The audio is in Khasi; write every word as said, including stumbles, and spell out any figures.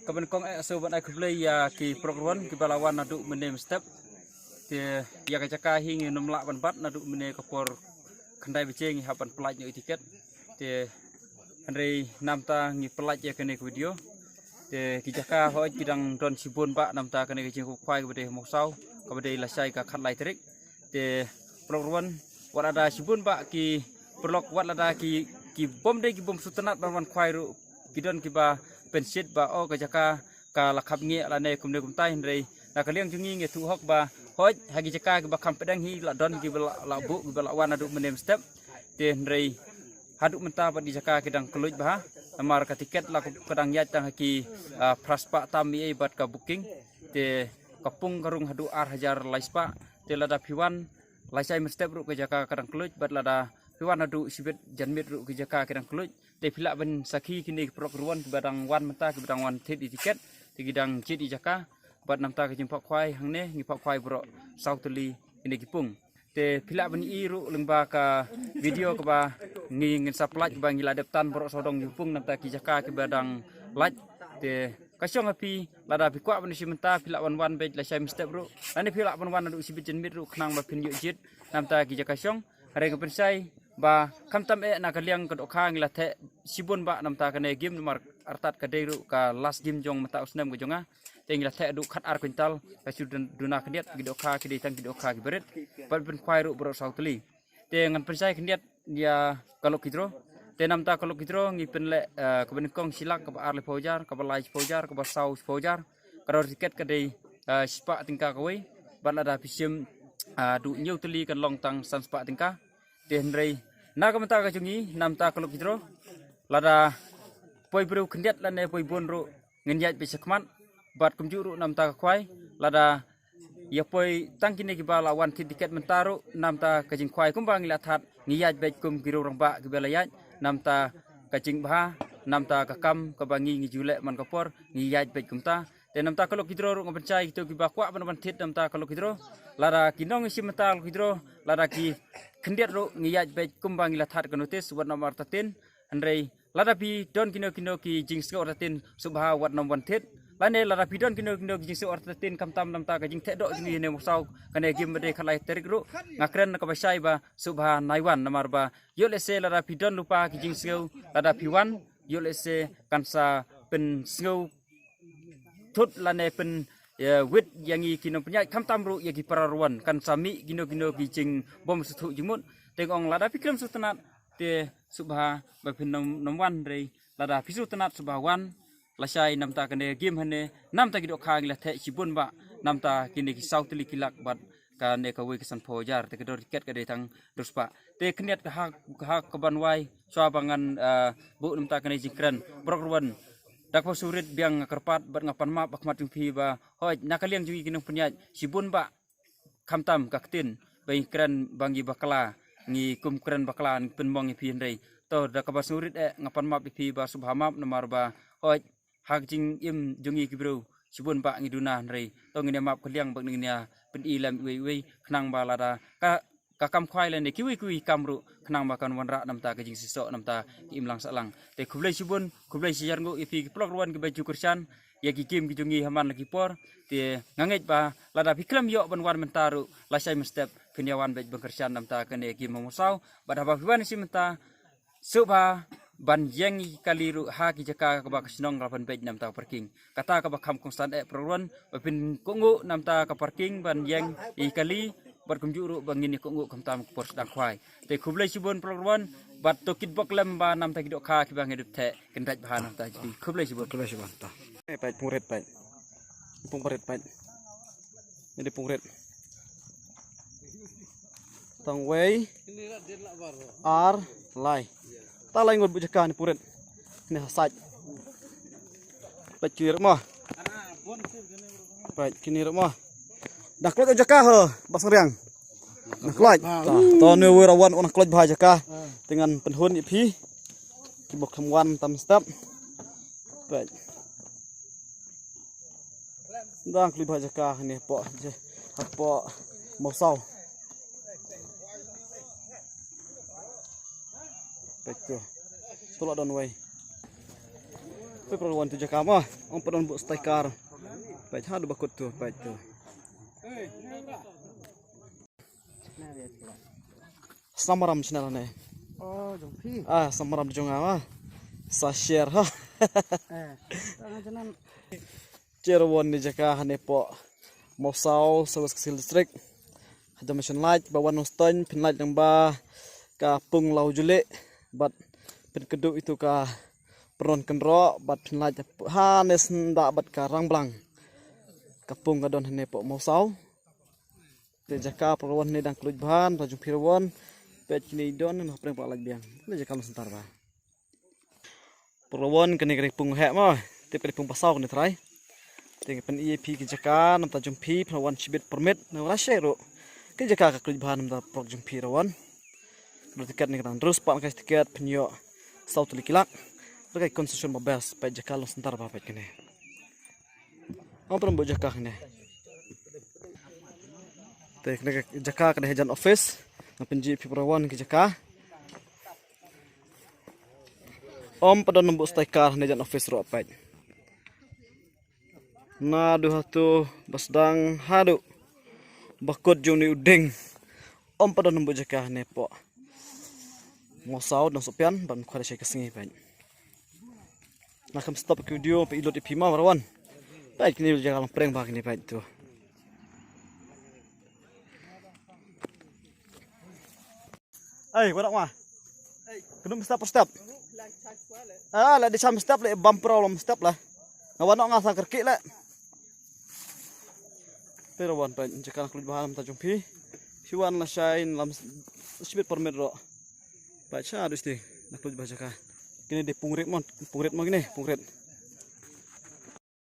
Ka ban kong eh so ban ai khublei ïa ki paralok ruh kiba la wan naduh mynne mynstep. Te ïa ka jaka hi ngim lah ban bat naduh mynne ka por khyndai baje ngi hap ban pynlait noh ïa ki tiket. Te hynrei namta ngi pynlait ïa kane ka video. Te ki jaka hoi ki dang don shibun bah namta kane ka jingkhawai kaba dei ha Mawsaw kaba dei lashai ka khatlai tarik. Te paralok ruh wat lada shibun bah ki paralok wat lada ki ki bym dei ki bym sngewtynnat ban wan khwai ruh ki don kiba pynshit ba oh ka jaka ka la khapngiah lane kumne kumtai hynrei na ka liang jong ngi ngi ïathuh hok ba hoi ha ki jaka kiba kham pdeng hi la don kiba la, la buh kiba la wan naduh mynne mynstep. Te hynrei haduh mynta bad ki jaka ki dang kylluid bha namar ka tiket la ka dang ïaid tang ha ki ah, phra spah tam ei bad ka booking. Te ka pung ka rung haduh ar hajar lai spah. Te lada phi wan lashai mynstep ruh ka jaka ka dang kylluid bad lada phi wan haduh shibit janmiet ruh ka jaka ka dang kylluid. Te phi lah ban sakhi kine ki paralok ruh kiba dang wan mynta kiba dang wan thied ïa ki tiket. Te ki dang jied ïa ki jaka bad namta ka jingphah khwai hangne ngi phah khwai baroh saw tylli kine ki pung. Te phi lah ban ïohi ruh lyngba ka video kaba ngi ngin sa pynlait kaba ngi la dep tan baroh sawdong ïa ki pung namta ki jaka kiba dang lait. Te ka shong ha phi lada phi kwah ban ïashim bynta phi lah ban wan beit lashai mynstep ruh lane phi lah ban wan naduh shibit janmiet ruh khnang ba phin ïoh jied namta ki jaka shong. Hynrei nga pynshai ba khamtam eh na ka liang ka dohkha ngi la theh shibun bah namta kane game namar artat ka dei ruh ka last game jong mynta u snem ka jong nga. Te ngi la theh haduh khatar kwintal ka shu duna khyndiat ki dohkha ki dei tang ki dohkha kiba rit. Bad pynkhwai ruh baroh saw tylli. Te ngan pynshai khyndiat ïa ka lucky draw. Te namta ka lucky draw ngi pynleh eh, kaba nyngkong shi lak kaba ar laiphew hajar kaba lai shiphew hajar kaba saw shiphew hajar. Ka dor tiket ka dei eh, shispah tyngka kawei. Bad lada phi shim eh, haduh hynñiew tylli kan long tang san spah tyngka. Te hynrei na ka bynta ka jong ngi namta ka lucky draw lada poi briew khyndiat lane poi bun ruh ngin ïaid beit shakhmat. Bad kumjuh ruh namta ka khwai lada ïa poi tang kine kiba la wan thied tiket mynta ruh namta ka jingkhwai kumba ngi la thad ngi ïaid beit kum ki riew rangbah kiba la ïaid namta ka jingbha namta ka kam kaba ngi ngi ju leh man ka por ngi ïaid beit kumta. Te namta ka lucky draw ruh nga pynshai kito kiba kwah ban wan thied namta ka lucky draw lada ki nongshim mynta ka lucky draw lada ki khyndiat ruh ngi ïaid beit kumba ngi la thad ka notice wat namar tatin. Hynrei lada phi don kino kino ki jingsngew artatien sngewbha wat nym wan thied. Lane lada phi don kino kino ki jingsngew artatien khamtam namta ka jingtheh doh jong ngi hane Mawsaw kane game ba dei khatlai tarik ruh nga kren kaba shai ba sngewbha nai wan namar ba ïoh lehse lada phi don lypa ki jingsngew lada phi wan ïoh lehse kan sa pynsngew thut lane pyn eh, wit ïa ngi ki nongpynïaid khamtam ruh ïa ki para ruh wan kan sa mih kino kino ki jingbym sngewthuh jingmut. Te nga ong lada phi khlem sngewtynnat te sngewbha ba phin nym nym wan hynrei lada phi sngewtynnat sngewbha wan lashai namta kane game hane namta ki dohkha ngi la theh shibun bah namta kine ki saw tylli ki lak bad kane kawei ka sanphew hajar te ka dor tiket ka dei tang dor spah. Te khyndiat ka ha ka ha ka ban wai shuwa ba ngan eh, buh namta kane jingkren paralok ruh wan da kaba shu rit biang nga kyrpad bad nga pan map ha khmat jong phi ba hoi na ka liang jong ngi ki nongpynïaid shibun bah khamtam ka ktien ba ngi kren ba ngi bakla ngi kum kren bakla ngi pynmong ïa phi hynrei to da kaba shu rit eh nga pan map ïa phi ba sngewbha map namar ba hoi ha ka jingim jong ngi ki briew shibun bah ngi duna hynrei to ngin ïa map ka liang bad ngin ïa pyni lem iwei iwei khnang ba lada ka ka kam khwai lane kiwei kiwei kam ruh khnang ba kan wanrah namta ka jingshisha namta ki imlang sahlang. Te khublei shibun khublei shihajar nguh ïa phi ki paralok ruh wan kiba ju kyrshan ïa ki game ki jong ngi ha man la ki por. Te nga ngeit ba lada phi khlem ïoh ban wan mynta ruh lashai mynstep phin ïa wan beit ban kyrshan namta kane game ha Mawsaw bad haba phi wan shi mynta sngewbha ban ïeng ïa ki kali ruh ha ki jaka kaba ka shnong la pynbeit namta ka parking. Kata kaba kham kongsan eh paralok ruh wan ba phin kohnguh namta ka parking ban ïeng ïa ki kali bad kumjuh ruh ba ngin ïa kohnguh khamtam ka por sdang khwai. Te khublei shibun paralok ruh wan bad to kit bok lem ba namta ki dohkha kiba ngi dep theh kin dait bha namta jong phi. Khublei shibun. Khublei shibun ta. Eh, peit pung rit peit. Pung rit peit. Ini pung rit. Tang wei. Ar lai. Ta lai ngut buh jaka ni pung rit. Ni ha sait. Peit kini rit mo. Peit kini rit mo. Dah klot jaka ho, Bah Sangriang. Nah klot. Ta, to ni wei rawan on klot bha jaka. Te ngan pynhun ïa phi. Ki bok tham wan tam step. Peit. Dang kli bha jaka ni hapoh je hapoh Mawsaw. Peit tu. Tu la don wei. Peit para wan tu jaka mo. Ong pat don buk stai kar. Peit haduh ba kut tu, peit tu. Samaram channel ne. Oh, jong phi. Ah, samaram jong nga ma. Sa share ha. Eh, tang janan. Che para wan ne jaka hane po. Mawsaw, South West Khasi Hills District. Hajam mission light ba wan nong stain phin light dang ba ka pung law jule. Bat phin kedu itu ka peron kenro bat phin light hane senda bat ka rangblang. Ka pung ka don hane po Mawsaw. Te jaka para wan ne dang kluj bhan ta jong phi para wan. Peit kine don ne hapdeng pa laj biang. Ne jaka long sentar ba. Para wan kane kane pung heh ma. Te kane pung pasaw kane trai. Te pyn ïa phi ki jaka nam ta jong phi para wan shibit permit na wala shai ro. Ki jaka ka kluj bhan nam ta prok jong phi para wan. Ro tiket ne ka tang drus pa ka tiket pyn ïoh saw tylli ki lak. Ro ka concession ba best peit jaka long sentar ba peit kane. Ong pran buk jaka kane. Te kane ka jaka kane hajan office. Nga pynji phi para wan ki jaka. Ong pat don buk stai kar ne jan office ro peit. Naduh hatu ba sdang haduh ba kut jong ni u ding. Ong pat don buk jaka ne po. Mawsaw dang sopian ban khwai shai ka sngi peit. Nga kham stop ki video peit lut ïa phi ma para wan. Peit kine jaka long preng ba kine peit tu. Ei, wadak ma. Kynum step per step. Ah, la di sam step le bam pro lom step la. Nga wadak nga sa kerki le. Te para wan peit jaka na kluj bha nam ta jong phi. Phi wan la shai lam shibit permit ro. Peit sha dus ti na kluj bha jaka. Kine di pungrit mon, pungrit mon kine, pungrit.